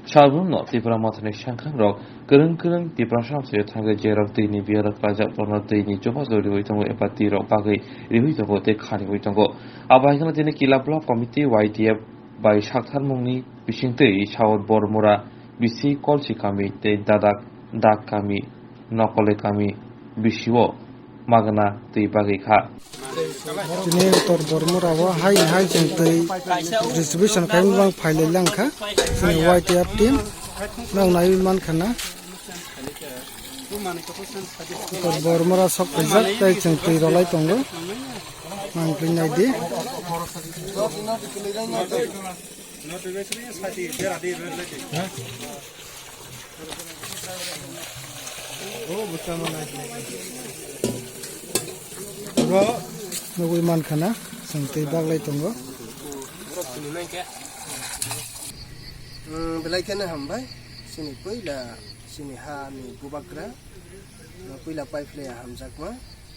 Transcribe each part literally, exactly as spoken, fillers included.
Salbumno Tipra Mothani sengkang rok kwrwng kwrwng Tiprasa amchaio thangwi jerok twini biyaro klajak borno twini chubachu riwi tongo eba twi rok bagwi riwi tongo tei khaniwi tongo. Abo hai kheno tini Kila Block Committee Y T F bai saktharmungni bisingtwi South Bormura bisi Kolsi kami tei Dadak Dak kami Nokole kami bisio magna twi bagwi kha. Tini Uttor Bormura o hai hai chwng twi distribution khaimani bang phailai lang kha. Chini Y T F team nang naiwi man kha na. Uttor Bormura sok phaijak tei chwng twi rolai tongo. Mang twi nai di. Bro, nugwi mankha na, chwng twi baglai tongo. Hmm, belai kheno hambai, chini puila, chini ha ni bubagra, puila paiphlaiya hamjakma,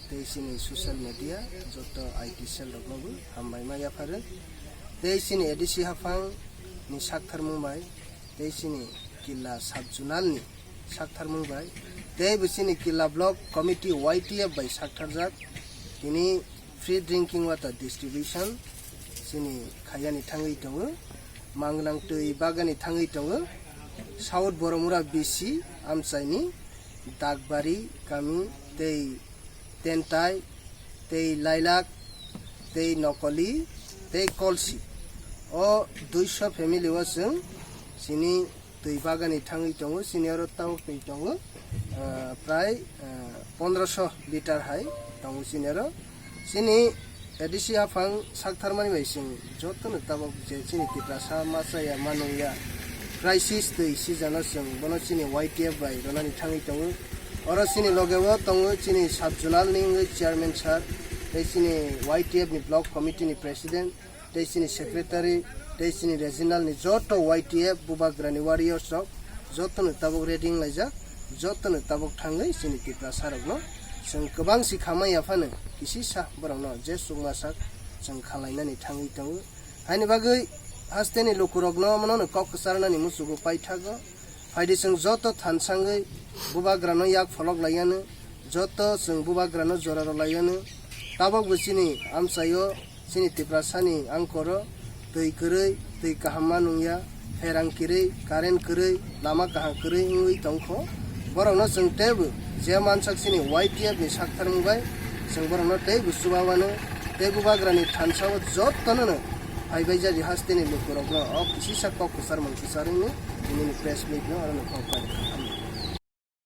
tei chini social media, joto I T cell roknobo hambai ma yapharo, tei chini A D C haphang ni saktharmung bai, tei chini Killa sub-zonal ni saktharmung bai, tei bo chini Killa Block Committee Y T F bai saktharjak, tini free drinking water distribution chini khaiyani thangwi tongo, manglang twi bagani thangwi tongo, South Boromura B C amchaini Dakbari kami tei Tentai, tei Lailak, tei Nokoli, tei Kolsi. O duiso family o chwng chini twi bagani thangwi tongo, chini oro tabuk twi tongo, ah, prai, ah, pondroso litre hai tongo chini oro. Chini A D C haphang saktharmani bai chwng jotono tabuk je chini Tiprasa machaya manungya crisis twi season o chwng bono chini Y T F bai ronani thangwi tongo. Oro chini loge o tongo chini sub-zonal ni wngwi chairman sir, tei chini Y T F ni block committee ni president, tei chini secretary, tei chini regional ni joto Y T F bubagra ni warriors rok jotono tabuk ready wnglaijak, jotono tabuk thangwi chini Tiprasa rokno chwng kwbang si khamai yaphano kisisa borokno je chukmasak chwng khalainani thangwi tongo. Haini bagwi hasteni lukurokno omono kok kwcharnani muchugo paithago. Phaidi chwng joto thansangwi bubagrano yak pholok laiyano, joto chwng bubagrano jora rw laiyano. Tabukbo chini amchaio chini Tiprasani angkoro twi kwrwi, twi kaham ma nungya, pherang kwrwi, current kwrwi, lama kaham kwrwi wngwi tongkho. Borokno chwng teibo je mansak chini Y T F ni saktharmung bai chwng borokno teibo chuba mano, tei bubagrani thansao jotonono phaibai jadi hasteni lukurokno o kisisa kok kwchar mung kwcharwngni tinini press meet no aro no kok bai.